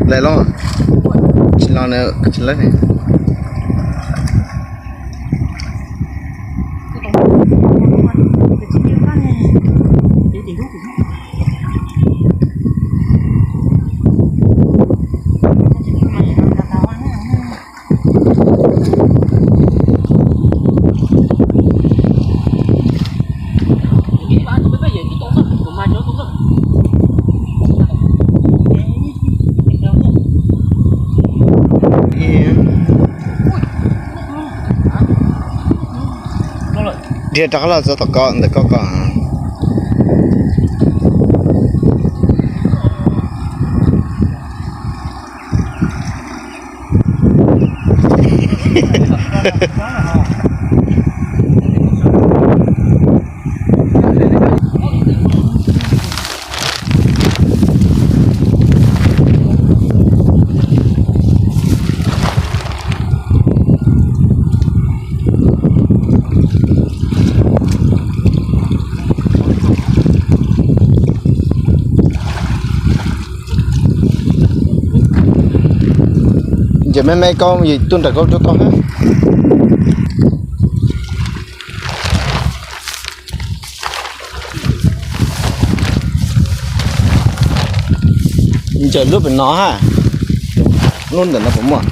Lawm los, tsis los na, tsis lawm ne. Dhia rov qab los txog tom ko ntawm ko ko. Ncaim me me koj yus tuaj nram koj rau tau na. Ncaim lub pem no ha. Lub ntawm no puas muaj?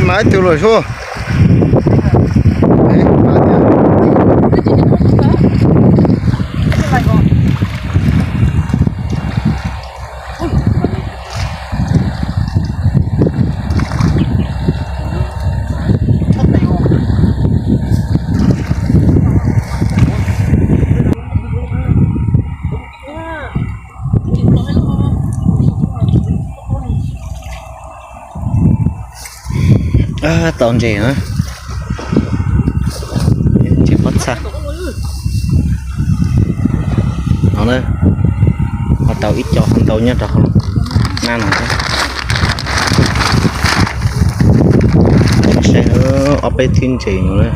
Mas ib tug los sub. Tau ntses na, ntses pob txha. No na, ho tau ib co ho ntau nyob rau hauv na no. Saib ob peb thwb ntses no na.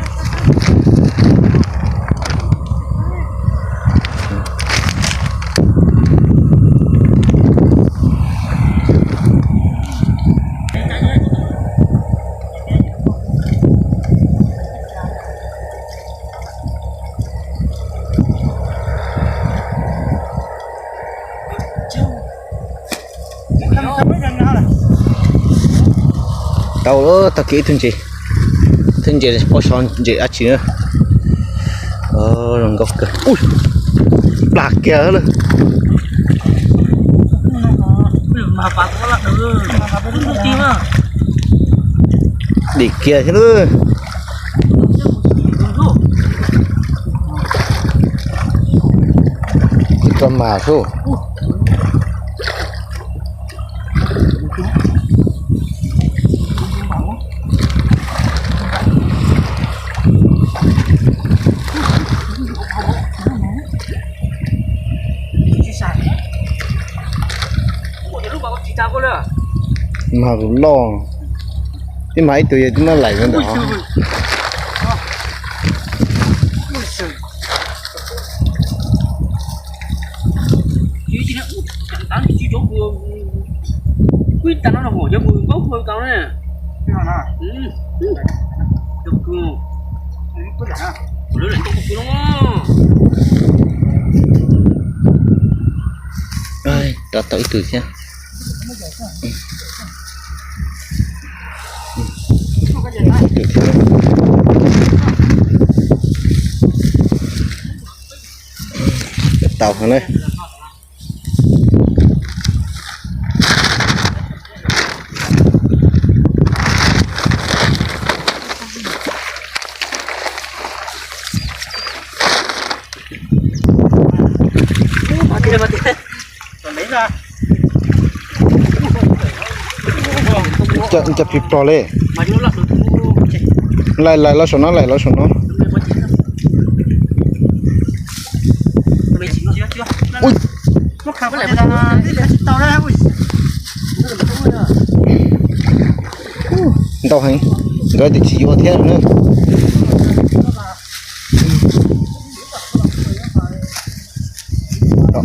Tau, tau kiag ib tug ntses, ib tug ntses pob so ntses dab tsi na. Zoo nkauj kawg. Ui, plam kiag lawm. Dim kiag thiab lawm. Ib koj mas xwb. Mas loj, ib mas ib tug yog tib mab laim ntawd. Tau ib tug thiab. Tau heev na. Cov phim plog li. Laim laim los saum no, laim los saum no. Ntau heev, nkawd tias tsis yuav thiab na.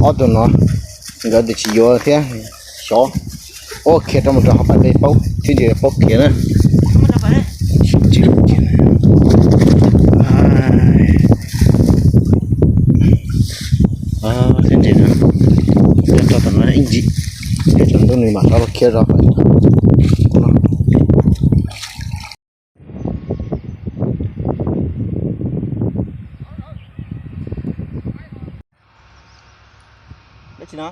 Ob tug no nkawd tias tsis yuav thiab, xyov. Ua khiav rau mus rau hauv pas dej paub thiab ces paub khiav na. Thiab ntses no, tso tom no ib ntsis, thiab tsaus ntuj nws mam rov los khiav zog. Dab tsi no?